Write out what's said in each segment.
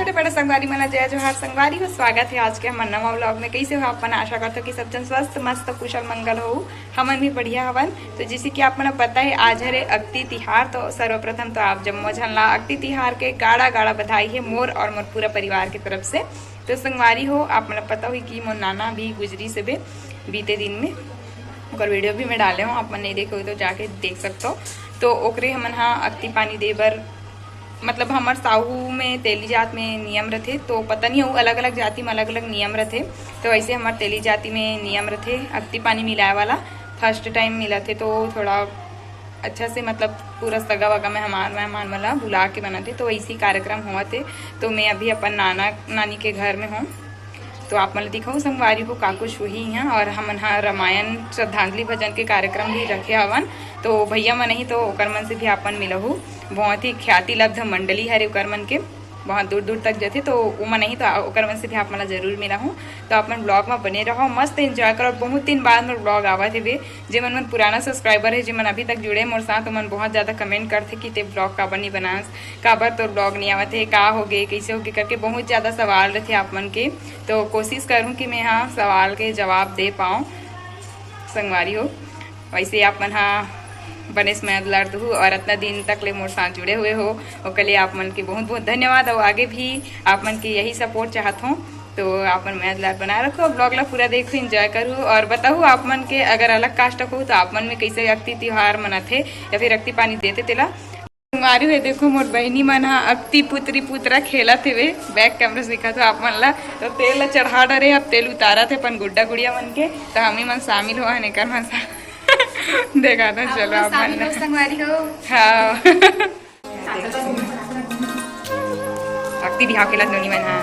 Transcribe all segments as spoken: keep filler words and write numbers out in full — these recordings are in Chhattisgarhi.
सबसे पहले संगवारी मन ला जय जोहार। संगवारी हो, स्वागत है आज के हमर नवा व्लॉग में। कैसे हो आप मन? आशा करथो कि सब जन स्वस्थ, मस्त, कुशल, मंगल हो। हमन भी बढ़िया हवन। तो जैसे कि आप मन ला पता है, आज हरे अक्ति तिहार। तो सर्वप्रथम तो आप जम्मो झन ला अक्ति तिहार के गाड़ा गाड़ा बधाई है मोर और मोर पूरा परिवार की तरफ से। तो संगवारी हो, आप मन ला पता होही कि मोर नाना भी गुजरी से बे बीते दिन में, ओकर वीडियो भी मैं डाले हूँ, आप मन नहीं देखे हो तो जाके देख सकते हो। तो ओकरे हमन हा अक्ति पानी दे बर, मतलब हमर साहू में तेली जात में नियम रथे, तो पता नहीं हो अलग-अलग जाति में अलग-अलग नियम रथे। तो ऐसे हमर तेली जाति में नियम रथे अक्ति पानी मिलाए वाला। फर्स्ट टाइम मिलत हे तो थोड़ा अच्छा से, मतलब पूरा सगा वगा मेहमान, मेहमान मन ला बुला के बनाथे, तो वैसे ही कार्यक्रम होवत हे। तो मैं अभी अपन नाना नानी के घर में हूँ, तो आप मन ला दिखाऊँ संगवारी हो का कुछ होही इहाँ। और हमन ह रामायण श्रद्धांजलि भजन के कार्यक्रम भी रखे हवन, तो भैया मन ही तो ओकर मन से भी आप मन मिलहू। बहुत ही ख्याति लब्ध मंडली हरे ओकर मन के, बहुत दूर दूर तक जथे, तो ओमन ही तो ओकर मन से भी आप मन ला जरूर मिलाहूँ। तो आप मन व्लॉग में बने रहो, मस्त एंजॉय करो। बहुत दिन बाद मोर व्लॉग आवत हेबे। जे मन मन पुराना सब्सक्राइबर है, जे मन अभी तक जुड़े मोर साथ, ओमन बहुत ज़्यादा कमेंट करथे कि ते व्लॉग काबर नहीं बनास, काबर तोर व्लॉग नहीं आवत है, का हो गे, कैसे हो गे करके बहुत ज़्यादा सवाल रथे आप मन के। तो कोशिश करूँ कि मैं हाँ सवाल के जवाब दे पाऊँ संगवारी हो। वैसे आप मन हा बने समय दुलार दुहू और इतना दिन तक ले मोर साथ जुड़े हुए हो, ओकर लिए आप मन के बहुत बहुत धन्यवाद। और आगे भी आप मन के यही सपोर्ट चाहत हूँ, तो आप मन मया दुलार बना रखो, व्लॉग ला पूरा देखो, एंजॉय करू और बताहू आप मन के अगर अलग कास्ट हो तो आप मन में कैसे अक्ति तिहार मनाथे या फिर अक्ति पानी देथे तेला। संगवारी हो, देखो मोर बहिनी मन हा अक्ति पुत्री पुत्रा खेलत हेवे, बैक कैमरा से दिखा तो आप मन ला। तो तेल ला चढ़ा डरे, अब तेल उतारत हे अपन गुड्डा गुड़िया मन के, तो हमी मन शामिल हो हन एकर मन सा देखा था। आप चलो मन आप मन शामिल हो ला। संगवारी हो। हाँ। अक्ति बिहाव खेलत नोनी मन हा।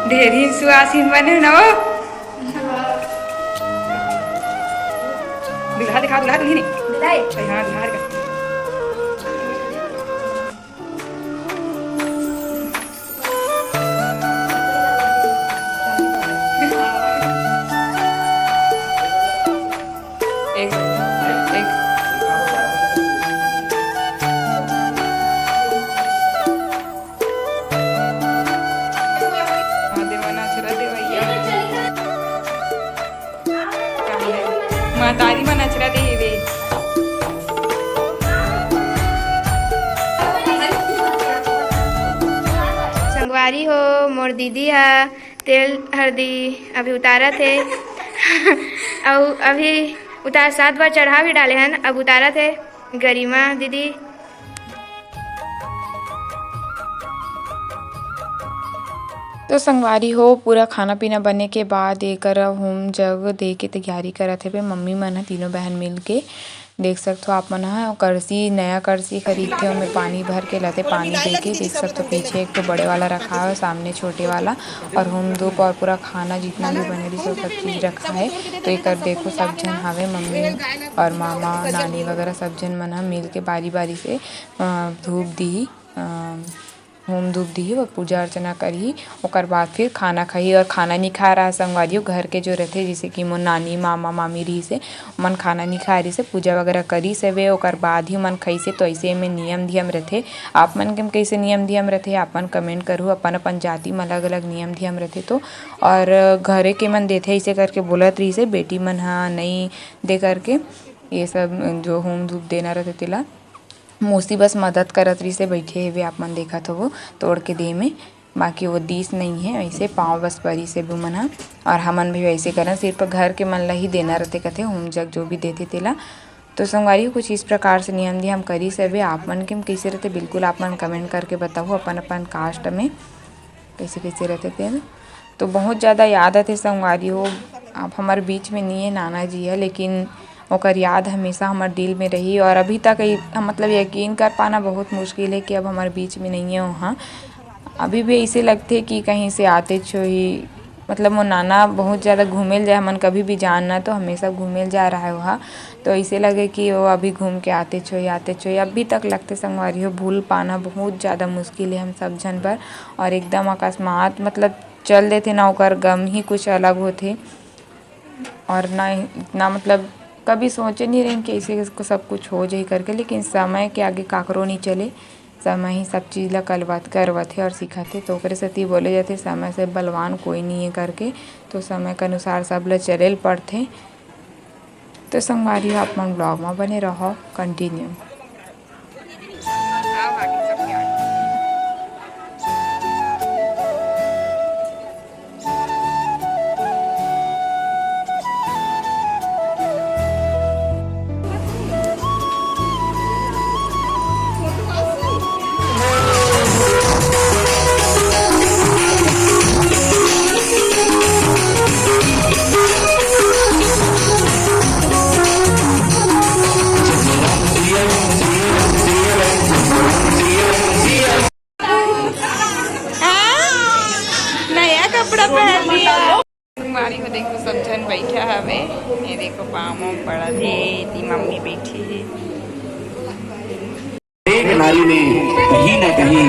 ढेरी सुआसिन बने न हो। दूल्हा दिखा, दूल्हा दुल्हिन। दुल्हाई। अरे हाँ, दूल्हा दिखा। एक, एक। महादेव मन अचरा देवैया। महतारी मन अचरा दे हेवे। संगवारी हो, मोर दीदी हा तेल हरदी अभी उतारत हे। अउ अभी उतार, सात बार चढ़ा भी डाले हन, अब उतारत हे गरिमा दीदी। तो संगवारी हो, पूरा खाना पीना बने के बाद एकर होम जग दे के तैयारी करत हेबे मम्मी मन ह, तीनों बहन मिल के। देख सकथो आप मन ह, करसी, नया करसी खरीदथे, ओमे पानी भर के लाथे, पानी दे के। देख सकथो पीछे एक ठो बड़े वाला रखा है, सामने छोटे वाला, और होम धूप और पूरा खाना जितना भी बने रहिस, वो सब चीज रखा है। तो एकर देखो, सब झन हावे, मम्मी और मामा, नानी वगैरह सब झन मन ह मिल के बारी बारी से, अ, धूप दिही, अ, होम धूप दिही और पूजा अर्चना करही। ओकर बाद फिर खाना खाही और खाना नहीं खा रहा संगवारी हो, घर के जो रहिथे, जैसे कि मोर नानी, मामा, मामी रहिस हे, ओमन खाना नहीं खाए रहिस हे, पूजा वगैरह करिस हवे, ओकर बाद ही ओमन खाइस हे। तो ऐसे में नियम धियम रहिथे। आप मन के में कैसे नियम धियम रहिथे, आप मन कमेंट करहू। अपन अपन जाति में अलग अलग नियम धियम रहिथे। तो और घरे के मन देथे, ऐसे करके बोलत रहिस हे, बेटी मन ह नहीं दे करके, ये सब जो होम धूप देना रहिथे तेला। मौसी बस मदद करत रहिस हे, बइठे हेवे, आप मन देखत हवो, तोड़ के दे में, बाकी वो दीस नइ हे, अइसे पाँव बस परिस हे वो मन ह। और हमन भी वइसे करन, सिर्फ घर के मन ल ही देना रहिथे कथे, होम जग जो भी देथे तेला। तो संगवारी हो, कुछ इस प्रकार से नियम धियम करिस हवे। आप मन के में कइसे रहिथे, बिल्कुल आप मन कमेंट करके बताहू अपन अपन कास्ट में। कइसे कइसे रहिथे तेन। तो बहुत ज़्यादा याद आथे संगवारी हो, अब हमर बीच में नइ हे नाना जी ह, लेकिन ओकर याद हमेशा हमर दिल में रही। और अभी तक इ-, हम, मतलब, यकीन कर पाना बहुत मुश्किल हे कि अब हमर बीच में नइ हे ओहा। अभी भी अइसे लगथे कि कहीं से आतेच होही, मतलब, मोर नाना बहुत ज़्यादा घूमे ल जाए, हमन कभी भी जान ना, तो हमेशा घूमे ल जा रहा है ओहा। तो अइसे लगे कि वो अभी घूम के आतेच होही, आतेच होही। अभी तक लगथे संगवारी हो, भूल पाना बहुत ज़्यादा मुश्किल हे हम सब झन बर। और एकदम अकस्मात, मतलब, चल देथे ना, ओकर गम ही कुछ अलग होथे। और ना, ना, मतलब, कभी सोचे नहीं रहेन कि ऐसे सब कुछ हो जाही करके, लेकिन समय के आगे काकरो नहीं चले। समय ही सब चीज ला कलवत करवत हे और सिखत हे, तो ओकरे सेती बोले जाथे समय से बलवान कोई नहीं है करके। तो समय के अनुसार सब ला चले ल पड़थे। तो संगवारी हो, आप मन vlog में बने रहो, continue। हाँ, नया कपड़ा पहन लिया। संगवारी हो, देखो, सब झन बैठा हवे। ये देखो, पाँव वाँव पड़त हे, एती मम्मी बैठी हे। एक नारी में कहीं न कहीं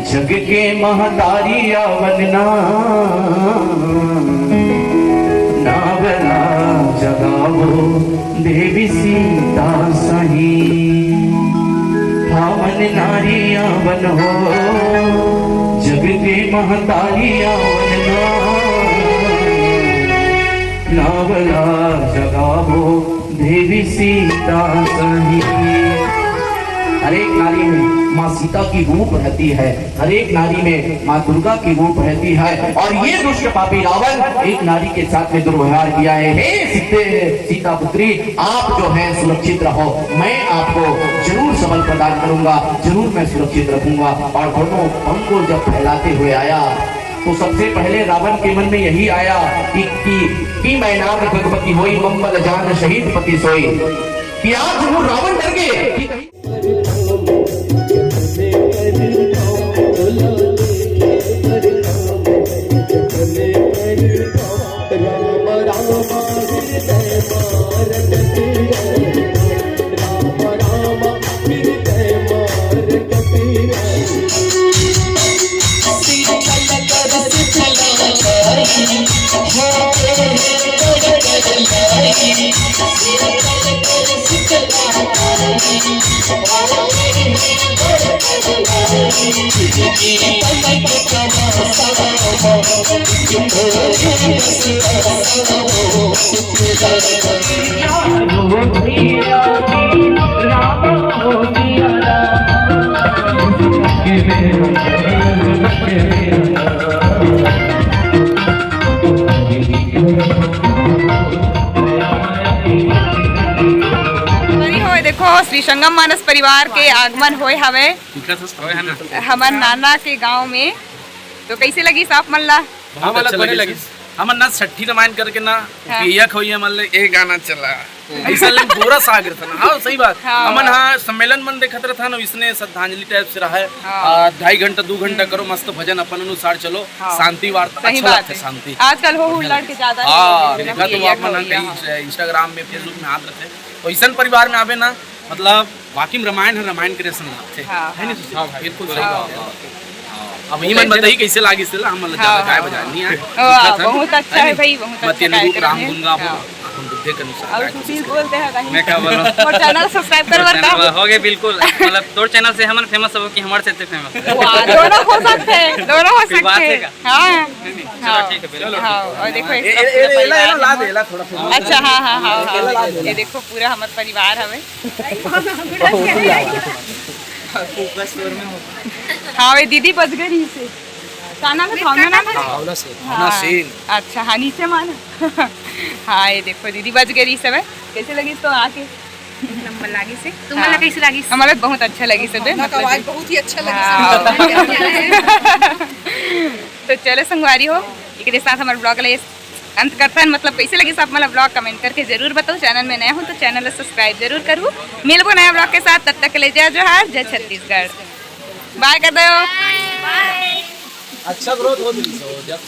जग के महतारी आवन ना, नावला जगावो देवी सीता सही। हावन नारी आवन हो, जग के महतारी आवन ना, नावला जगावो देवी सीता सही। हर एक नारी में माँ सीता की रूप रहती है, हर एक नारी में माँ दुर्गा की रूप रहती है। और ये दुष्ट पापी रावण एक नारी के साथ में दुर्व्यवहार किया है। हे सीते, सीता पुत्री, आप जो हैं सुरक्षित रहो, मैं आपको जरूर संबल प्रदान करूंगा, जरूर मैं सुरक्षित रखूंगा। और दोनों पंखों जब फैलाते हुए आया तो सबसे पहले रावण के मन में यही आया कि, कि, कि मैं नाम रघुपति होई, मम बल जान शहीद पति सोई, कि आज वो रावण डर गए कि कहीं अरे हो, देखो, श्री संगम मानस परिवार के आगमन होए हवे हमर नाना के गांव में। तो कैसे लगिस आप मन ला? बहुत हमन ला अच्छा बने लगिस। लगिस। हमन ना छट्ठी रामायण करके ना हाँ। पिया खोइया मन ले एक गाना चला। ऐसा ले गोरा सागर था ना। हाँ, सही बात। हाँ। हमन हाँ सम्मेलन मन देखत रहता ना, इसने श्रद्धांजलि टाइप से रहा है। हाँ। आ, ढाई घंटा, दो घंटा हम्म। करो, मस्त भजन अपन अनुसार चलो, हाँ। शांति वार्ता, सही अच्छा बात लगता है, है। शांति। आजकल हो हुल्लड़ के ज्यादा हाँ, नहीं है, देखा तो पिया आप मन खोइया, कहीं हाँ। Instagram में, Facebook में आत रहते हैं। तो ऐसन परिवार में आवे ना, मतलब, वाकई में रामायण है, रामायण के रेसन लागथे। हाँ, है हाँ। नहीं? हाँ भाई, बिल्कुल सही हाँ। बात है। हाँ। अब ये मन बताइए कैसे लागिस तेला, हम मतलब हाँ, ज्यादा गाय हाँ। बजाय नहीं आए। वाह, बहुत अच्छा है भाई, बहुत अच्छा कार्यक्रम है। मत अनुरूप राम गुण गावो, हाँ। अपन बुद्धि के अनुसार और गाय तू कुछ चीज करो। बोलते हैं कहीं। मैं क्या बोलूं? और channel subscribe करवा channel का। हो गए बिल्कुल, मतलब तोर channel से हमन famous हो कि हमारे से famous। वाह, दोनों हो सकते हैं, दोनों हो कोई बात सकते है हैं। क्या? हाँ। नहीं, नहीं, चलो हाँ। ठीक है, बिल्कुल। हाँ, और देखो, ए, इसका ए, पूरा ए, एला, परिवार एला ला है। दे, एला थोड़ा सा। अच्छा, हाँ, हाँ, हाँ, एला ला हाँ। दे। ये देखो, पूरा हमारा परिवार हवे। Focus तोर में होता। हाँ, वे दीदी बच गई से। का नाम है? भावना नाम है? भावना सेन। हाँ। भावना सेन। अच्छा, हाँ, नीचे माना। हाँ, ये देखो, दीदी बच गई सब है। कैसे लगिस तो आके? एक नंबर लागिस हे। तुम्हारा हाँ। कैसे लागिस? हमारा बहुत अच्छा लगिस हे, भावना का मतलब आवाज बहुत ही अच्छा लगिस हे। हाँ। तो चलो संगवारी हो, एकरे साथ हमारे vlog ला अंत करथन। मतलब कैसे लगिस आप मन ला vlog, comment करके जरूर बताओ। Channel में नया हो तो channel ला subscribe जरूर करू। मिलबो नया vlog के साथ, तब तक के लिए जय जोहार, जय छत्तीसगढ़। Bye कर दो। अच्छा growth हो रही है, जब